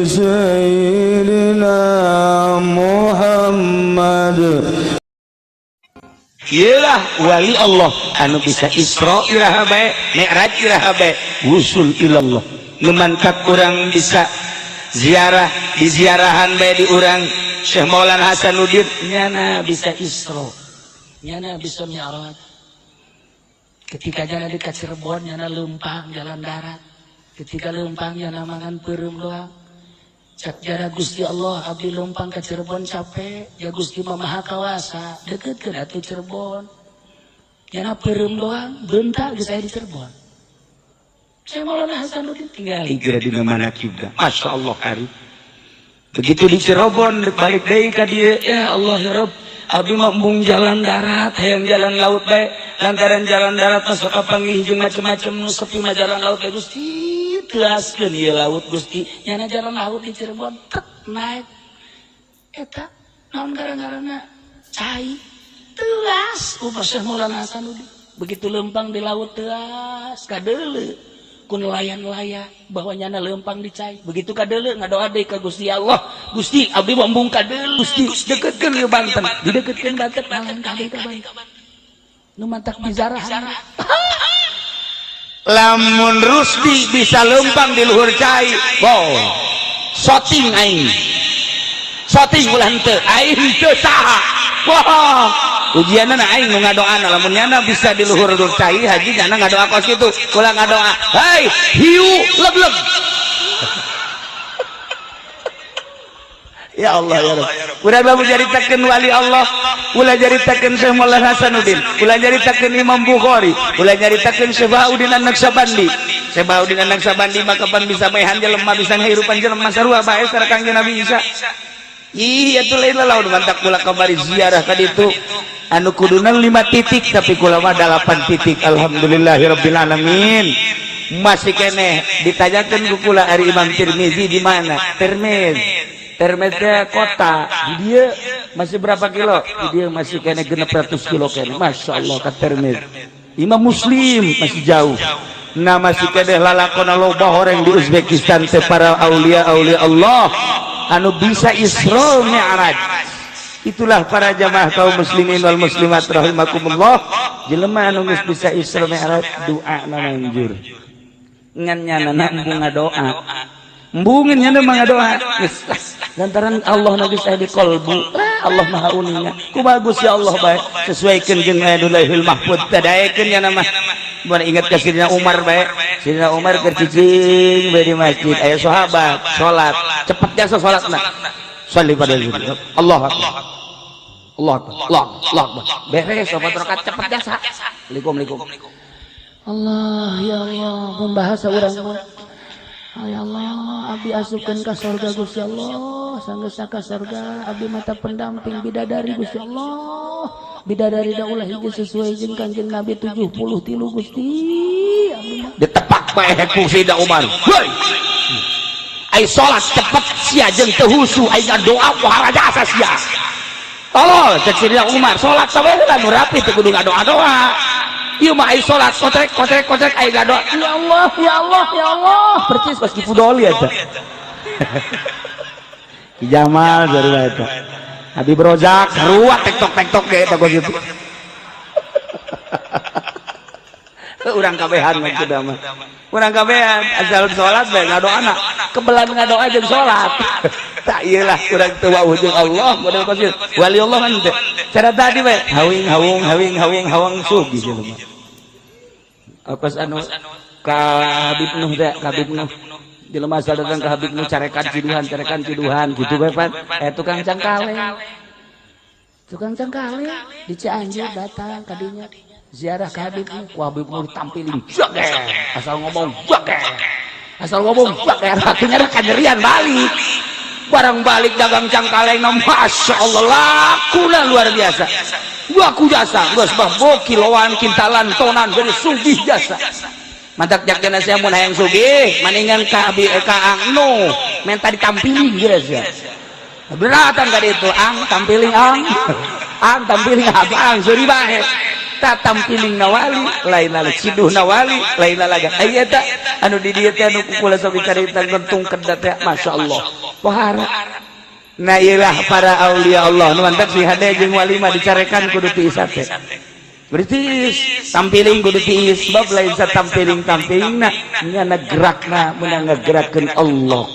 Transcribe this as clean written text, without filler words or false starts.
سيدنا محمد. Iyalah wali Allah anu bisa Isra iraha bae, Mi'raj iraha bae, wusul ilallah. Nu mantap urang bisa ziarah di ziarahan bae di urang Syekh Maulana Hasanuddin, nyana bisa Isra, nyana bisa Mi'raj. Ketika jalan di Cirebon, nyana lempang jalan darat. Ketika lempang, nyana mangan peureum doang. Cak jara, "Gusti Allah, abdi lempang ke Cirebon capek." Ya Gusti mah Maha Kawasa, deketkeun atuh Cirebon. Nyana peureum doang, bentak geus aya di Cirebon. Saya Maulana Hasanuddin tinggal. Hijrah di mana juga, Masya Allah. Hari begitu di Cirebon, balik deui ka dieu, "Ya Allah, ya Rob, abdi mah embung jalan darat, hayang jalan laut bae, lantaran jalan darat masuk ka panggih jeung macem-macem, nu sepi mah jalan laut bae. Gusti, teaskeun ieu laut, Gusti." Nyana jalan laut di Cirebon, tek naik eta naon, gara-garana cai teas. Upah Syekh Maulana Hasanuddin begitu lempang di laut, teas kadeuleu ku nelayan-nelayan bahwa nyana lempang di cai. Begitu kadeuleu, ngadoa deui ka Gusti Allah, "Gusti, abdi mah embung kadeuleu. Gusti, deketkeun ieu Banten." Dideketkeun Banten, malan kabeh ka Banten nu mantak bizarahan. Lamun Rusdi bisa lempang di luhur cai, wow, shooting aing, shooting ulah henteu, aing teu saha. Wah, ujianna aing nu ngadoana. Lamun nyana bisa di luhur cai, haji nyana ngadoa kos kitu, kula ngadoa, "Hei hiu, leg-leg." Ya Allah, ya Rabb. Udah lamun nyaritakeun wali Allah, ulah nyaritakeun Syekh Maulana Hasanuddin, ulah nyaritakeun Imam Bukhari, ulah nyaritakeun Syekh Bahauddin An-Naqsyabandi. Syekh Bahauddin An-Naqsyabandi mah kapan bisa maehan jelema, bisa ngahirupan jelema, sarua bae sareng Kangjeng Nabi Isa. Ih, atuh lain lawan mantak kula kamari ziarah ka ditu. Anu kuduna 5 titik, tapi kula mah 8 titik. Alhamdulillahirabbil alamin. Masih keneh ditanyakeun ku kula, ari Imam Tirmizi di mana? Termez. Termez teh kota. Di dia masih berapa kilo? Di dia masih kene 600 kilo kene. Masya Allah ka Termez. Imam Muslim masih jauh. Nah, masih keneh lalakon loba horeng di Uzbekistan teh, para aulia aulia Allah anu bisa Isra Mi'raj. Itulah para jamaah kaum muslimin wal muslimat rahimakumullah, jelema anu geus bisa Isra Mi'raj, doa na manjur. Ngan nyana embung ngadoa, embungin nyana mah ngadoa geus, lantaran Allah na geus aya di kolbu. Ah, Allah Maha uninga, ku bagus ya Allah bae sesuaikeun jeung aya Lauhil Mahfud, tadaekeun nyana mah. Mun ingat ka Sidina Umar bae, Sidina Umar keur cicing bae di masjid, aya sahabat salat, cepet jasa salatna. Sholli pada Allah Akbar, Allah Akbar, Allah Allah Akbar, beres opat rakaat, cepet jasa. Assalamualaikum, Assalamualaikum. Allah, ya Allah, membahasa urang mah. Ya Allah, abdi asupkeun ka surga, Gusti Allah, sanggeus ka surga abdi mata pendamping bidadari, Gusti Allah. Bidadari da ulah hiji sesuai jeung Kanjeng Nabi 73, Gusti. Abdi mah Ditepak bae ku Sidina Umar. "Hei, ai salat cepet sia jeung teu husu, ai ngadoa pohara jasa sia." Tolol, cek Sidina Umar, salat sawe heula nu rapi, teu kudu ngadoa-doa. Ieu mah ai salat kotrek kotrek kotrek, ai ngadoa, Ya Allah, ya Allah, ya Allah. Percis pas Ki Fudoli eta. Ki Jamal sarua eta. Habib Rozak sarua, tektok tektok ge eta kos kitu. Urang kabehan maksudna mah. Urang kabehan asal salat bae ngadoana. Kebelan ngadoa jeung salat. Tak iyalah urang teu wawuh jeung Allah model kos kitu. Wali Allah kan teh. Cara tadi bae hawing hawung hawing hawing hawang sugih jelema. Apa anu ka Habib Nuh teh, ka Habib Nuh. Jelema asal datang ke Habib Nuh, carekan ciduhan, carekan ciduhan gitu bae pan. Eh, tukang cangkaleng. Tukang cangkaleng di Cianjur datang kadinya ziarah ke Habib Nuh. Ku Habib Nuh ditampilin jage. Asal ngomong jage. Asal ngomong jage, akhirnya kanyerian balik. Barang balik dagang cangkaleng, Masya Allah, lakuna luar biasa. Laku jasa, geus bah kiloan, kintalan, tonan, jadi sugih jasa. Mantak jakna sia mun hayang sugih, maningan ka abi ka Ang Nu, minta ditampilin geus ya. Beratan ka ditu, "Ang, tampiling, Ang. Ang, tampiling abang, seuri bae." Ta tampiling na wali, lain lala ciduh na wali, lain lalaga. Aya eta anu di dieu teh anu kukula sok dicarita gentung kedat teh, masyaallah. Pohara. Nah, iyalah para aulia Allah nu mantak si hade jeung wali mah dicarekan kudu tiis teh. Berarti tampiling kudu tiis, sebab lain sa tampiling tampilingna, nyana gerakna meunang ngagerakeun Allah.